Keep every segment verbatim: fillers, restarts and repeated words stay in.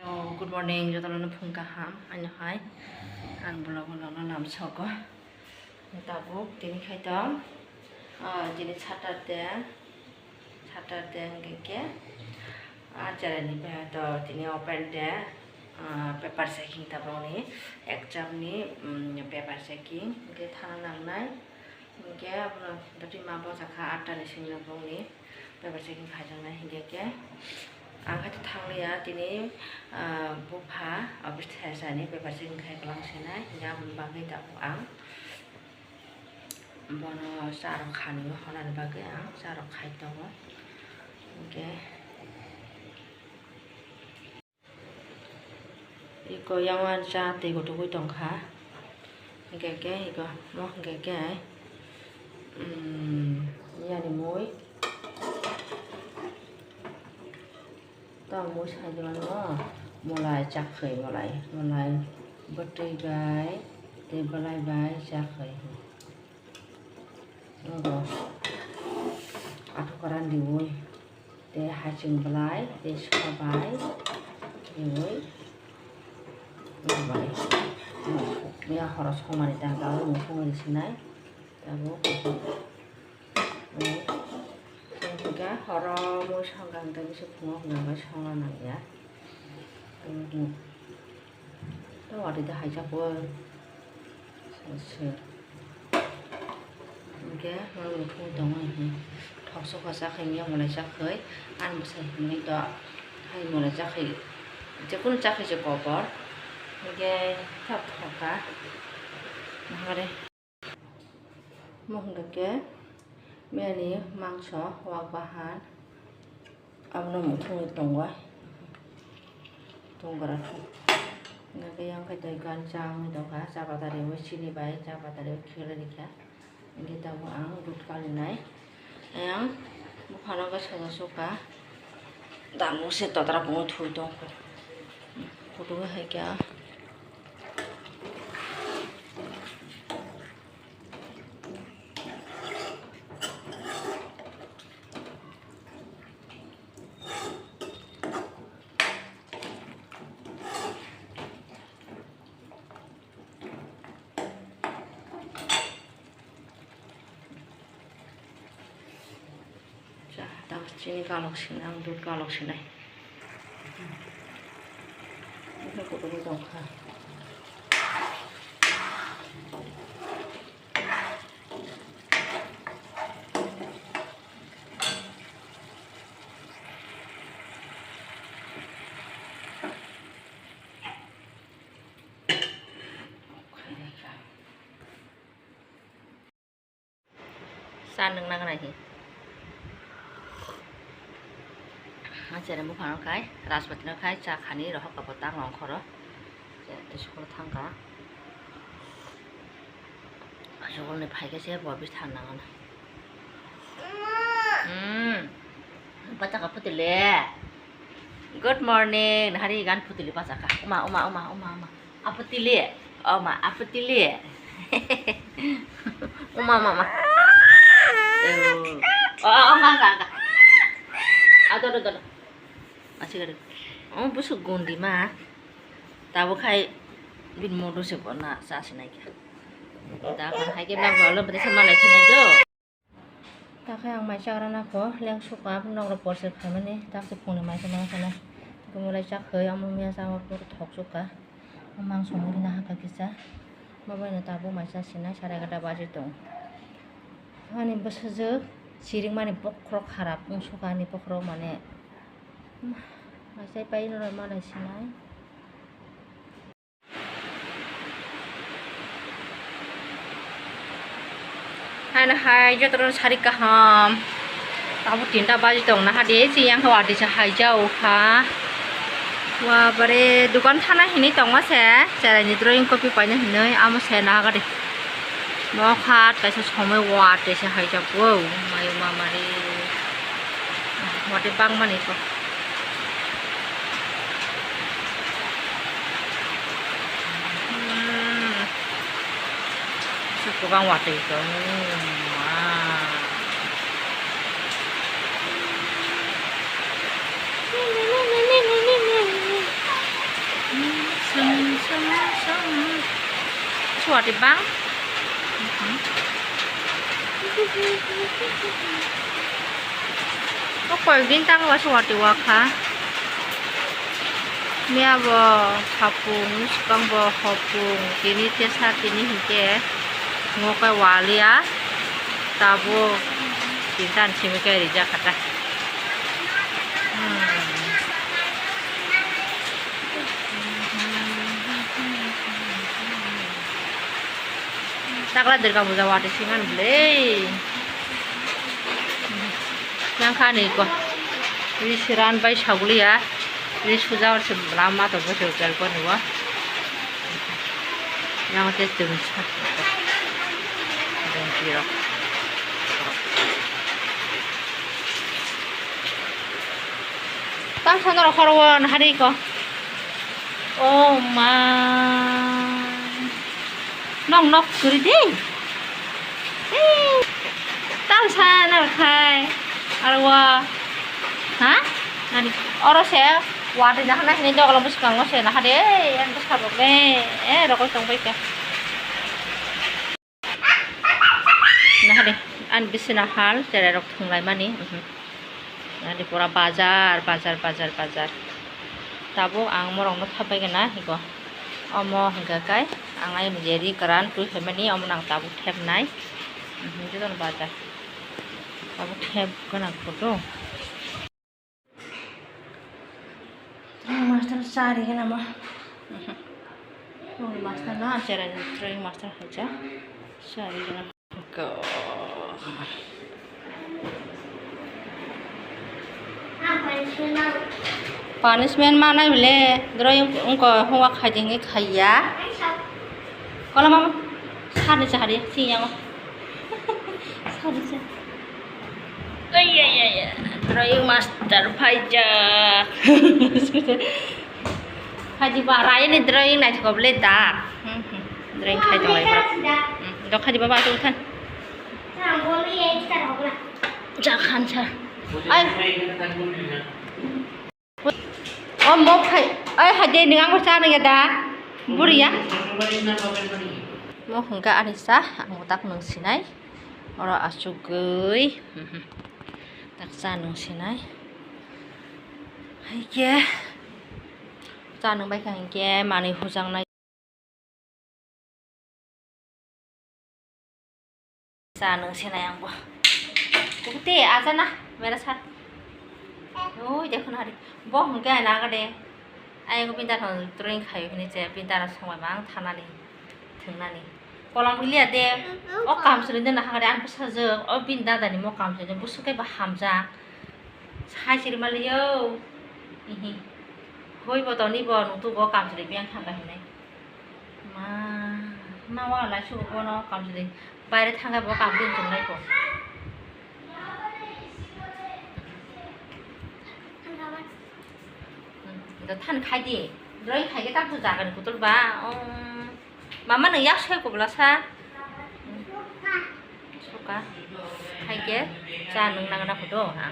Oh, good morning, jotono phung kaham, ano hai, ang vlog no lamsogo. Tabuk tini khai tong, ah, tini Saturday, Saturday hingke ke, ah, chereni pai to tini open day, ah, paper checking tabuk ni exam ni, mm, paper checking hingke thana nangnai. Hingke abono dati ma bojakha atta ni simi bongni paper checking khaijaknai hingke ke ang khe thangliya tini, ah, bupha office thesani paper checking khai kwlang sinai hingke aboni bagwi tabuk ang bono cha rok khanio honani bagwi ang cha rok khai tongo hingke. Iko yang wan cha twi kutukwi tongkha. Hingke ke iko mo hingke ke, mm, yani mui. Tong mui sai di mano. Mulai chakhwi mulai, mulai bwtwi bai tei bwlai bai chakhwi. Nogo athukara diwi, tei haching bwlai, tei sobai diwi, nogo ya horo somani tangka o mui songwi sinai tabuk. Hingke horo mui songkha hingke bisi phungo hwnba songna nangya. To watwi da haijak o se. Hingke norok muthungwi tongo, thoksoka chakhwi mia mulai chakhwi, ani bwsai hinwi to hai mulai chakhwi, jekunu chakhwi se kokor, hingke thok thokha, hare. Mo hingke ke miyani mangso wak bahan. Abono muthungwi tongo, tongora thung. Hingke yang khe tei gan cha wngwi tongkha, cha pata riwi chini bai cha pata riwi khirwi rikha. Hingke tabuk ang dudh kalinai. Ayang buphano khe soda suka. Damu se totra pungwi thwi tongkho. Kutung hai khe. Cha, tamo chini kalok sinai, ang dudh kalok sinai. Bwkha kutung tongkha. Cha nwng nang nai hi. Ang chere buphano khai, Raspati no khai, cha khani rohok ka bo tang long khoro. Chere tei sukoro thang kha. Sukoro ni phai khe se bo bisi thang nang nai. Hmm. Bacha ka putile. Good morning. Nahari gan putile bacha ka. Uma, uma, uma, uma, uma. Apatili, oma, apatili. Oma, mama. Oh, oh, oh, ga, ga, ga. Ado, ado, ado. Masih ada. Oh, busuk gundi ma. Tabu khai bin modo se bona sa sinai kya. Tabu khai ke bang balo bade sama lai sinai do. Takhe ang mai chagra nakho, leng sukha, norok porse khaimani, takse phungni mai se ma sana. Gumulai chakhoi, amo miya sama puro thok sukha. Mang songwi rina hakha kisa. Mabaino tabuk mai cha sinai, sare egarta baji tong. Ani bwsajwk chiring mani bokhorok kharap wng sukha, ani bokhorok mane mai chai pai norok malai sinai. Haino hai jotono sari kaham. Tabuk tinta baji tong naha di, chiyang khe watwi se haijao kha. Wa bare, dukan thana hinwi tongma se, cheraini drawing copy paina hinwi amo se naha di. Nokha kaisa somoi watwi se haijak o, mayo mama re. Watwi bangmani kok. Hmm. Kwbang watwi tongo. Wow. Watwi bang. O koyekdin tang waisa watwi wakha. Miya bo sapung, swkang bo hopung, tini tesa tini hinkhe ngo khe waliya. Tabuk tinta ni simi khe rijak kha ta. Hmm. Takla Durga puja watwi singani bwlwi. Yang kha ni ko. Ri siran bai saguliya. Ri suja or se lama to bo se hotel ko ni bo. Yang te tum sa. Dengki rok. Tang sana rok khoro wo nahari ko. Oh ma. Nong nok kuri di. Tang sana khai. Arwa. Ha? Nani. Oro se. Wadi nahana hini dogolo bwskango se nahade. Ang bwskango le. Eh, rokoi tong bai kha. Nahade, ani bisina hal cherai rok thwnglaimani. Mhm. Nahade pura bazar, bazar, bazar, bazar. Tabuk ang morokno thapai gana higo. Omo hwnkha kai ang ai je ri kwran twi phaimani omo nang tabuk thepnai. Mhm, jotono bazar. Tabuk thep gana kudu. Master sari gana ma. Master na, cherai drawing master haja. Sari gana. Go. Punishment manai bile, drawing wngko hwnwa khaidi hwnwi khaiya. Kola mama, sari sari, siyango. Sari sari. Ai, ai, ai, ai. Drawing master phaijak. Khaidi ba, raini drawing naithok bole da. Hmm, hmm. Drawing khai tonglai bro. Hmm, do khaidi baba tu than. Ja khan sa. Ai. O mo khai. Ai, hade ning ang cha nang ya da. Buriya. Mo hwnka ani sa, ang tak nung sinai. Oro achugwi. Hmm, hmm. Tak cha nung sinai. Hai ke. Cha nung bai kha hinkhe manwi hujaknai. Cha nung sinai ang bo. Kukte acha na mera sa. Oi dekho na hari. Bo hwnkhe ai naga de. Ai ko pinta thon drawing khayo hini che pinta na songbai mang thanani. Thwngnani. Kolom hiliya de. O kam suri de na hagare ang bwsajwk. O bini dada ni mo kam suri de. Busuk khe ba hamjak. Sai siri maliyo. Ihi. Hoi bo toni bo nutu bo kam suri biyang thangka hinai. Ma, ma wa lai sugo bono kam suri. Baire thangka bo kam suri chungnai ko. Hmm, do than khai di. Drawing khai ke tak tu jaga ni kutul ba. Oh. Mama nung yak soi kubla sa. Suka. Hai ke cha nung nang na photo ha.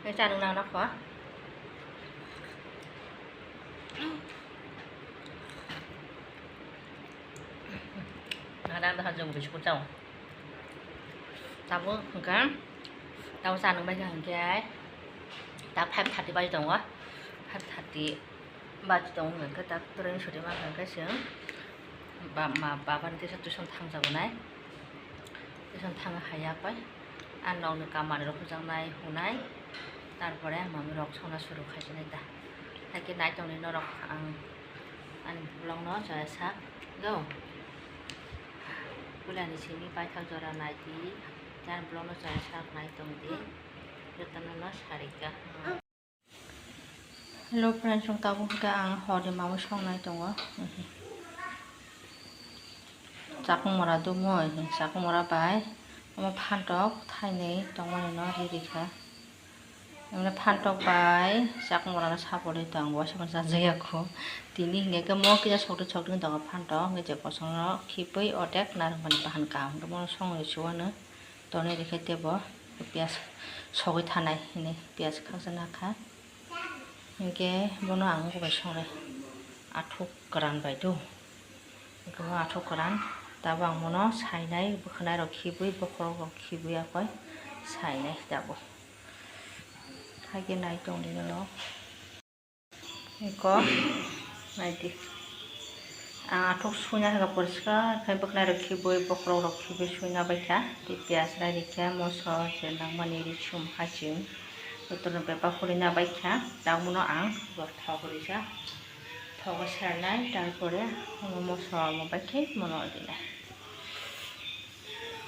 Ke cha nung nang na pho. Nang nang da jung biscuit chao. Tabuk hwnkha, tabuk cha nung bai kha hwnkhe, ta five thirty baji tongo, five thirty baji tongo hwnkhe, ta train suri mankha hwnkhe chwng ba-, ma-, baba ni teisa tuition thangjago nai, tuition thang haiya pai, ang nokni kamani rok hujaknai hunai, tarpore mami rok songna suru khaijak nai da, haikhe nai tongni norok ang ani vlog no chaya sak do. Puilani simi paithak jora nai di, jani vlog no chaya sak nai tong di, jotono no sarika. Hello friends, chwng tabuk hwnkhe ang hor ni mamo song nai tongo. Chakung mora dumo, chakung mora bai omo phantok thainwi tongmani no ri rikha. Emne phantok bai chakmorano saporwi tong bo, se masa jaya kho. Tini hinkhe mo kisa sokti sokti tongo phantok, hinkhe je kosongno khibwi otek narwkmani bahan kaham khe bono songwi suwano tonwi rikhe teibo piyaj sogwi thanai hinwi piyaj khaksa nakha. Hinkhe bono ang bai songnai athuk kwran bai do. Hinkhe bo athuk kwran, tabuk ang bono sainai, bwkhwnai rok khibwi, bokhorok rok khibwi, akoi sainai tabuk. Haikhe nai tongdi norok. Eko, naidi. Ang athuk suina hinkha poriskar khe bwkhnai rok khibwi, bokhorok rok khibwi suina baikha. Tei piyaj rai rikha, moso je nangmani risum haching. Jotono bebak hulina baikha. Tabukno ang thok rijak. Thogo sernai, tarpore omo moso omo baikhe mono rinai.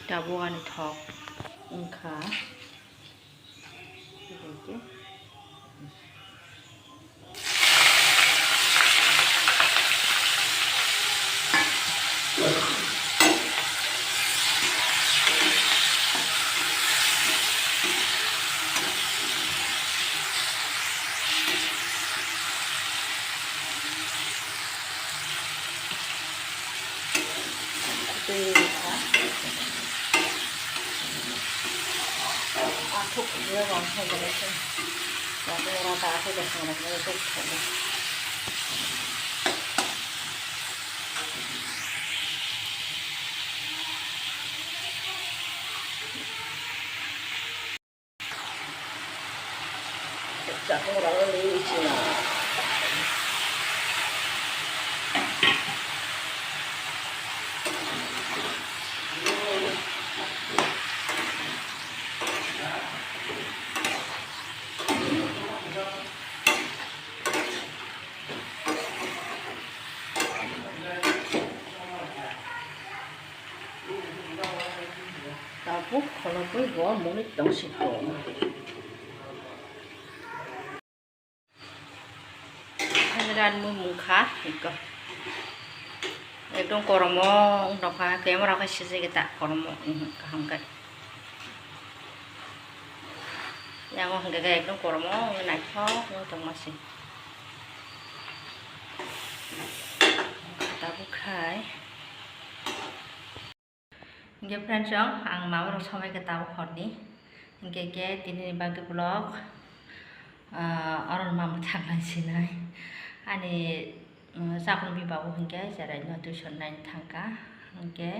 Tabuk ani thok wngkha. Tei rikha. Athuk ya bang hai bang se. Bang se ora ta athuk ya bang se. Tabuk kholobwi bo mwnwi tong siko. Ani ranmung mungkha iko. Ekdom koromo wng tongkha, camera khe sijigwi ta koromo, mhm, kaham khe. Yang o hwnkhe khe ekdom koromo wngwi naithok wngwi tongma se. Tabuk khai. Hingke friends rok, ang mama rok somai khe tabuk horni. Hingke khe tini ni bagwi vlog, ah, oro mama thang lai sinai. Ani, mm, chakun bibabu hingke cherai no tuition nai thangka. Hingke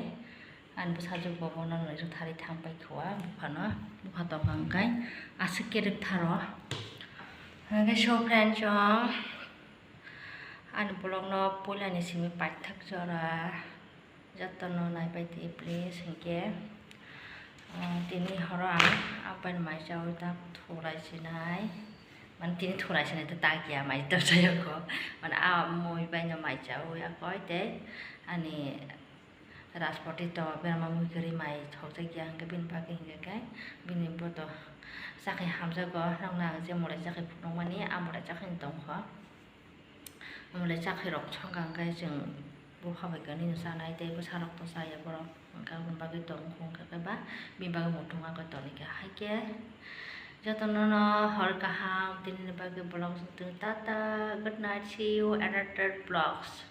ani bwsajwk bo bono nwi rwktharwi thang pai khua buphano. Bupha tongkha hingke aswk khe rwktharo. Hingke so friends rok, ani vlog no puila ni simi paithak jora. Jotono naipai di please, hinkhe, ah, tini horo ang apaini mai chaui ta thurai sinai, mane tini thurai sinai ta tak ya mai to chaui ko, mane a mui bai no mai chaui akoi tei ani Raspati to berma mui kwrwi mai thokjak ya, hinkhe bini bagwi hinkhe khe bini bo to chakhe hamjago, nokna ang je mulai chakhe phunukmani a mulai chakhe tongkho. Omo le chakhe rok songkha hwnkhe chwng bupha bai khe nini chanai tei bwsa rok to chaya borok, hwnkhe aboni bagwi tong wngkha hwnkhe ba bini bagwi muthungma khe tonikha. Haikhe jotono no hor kaham, tini ni bagwi vlog chwng tata, good night, see you another vlogs.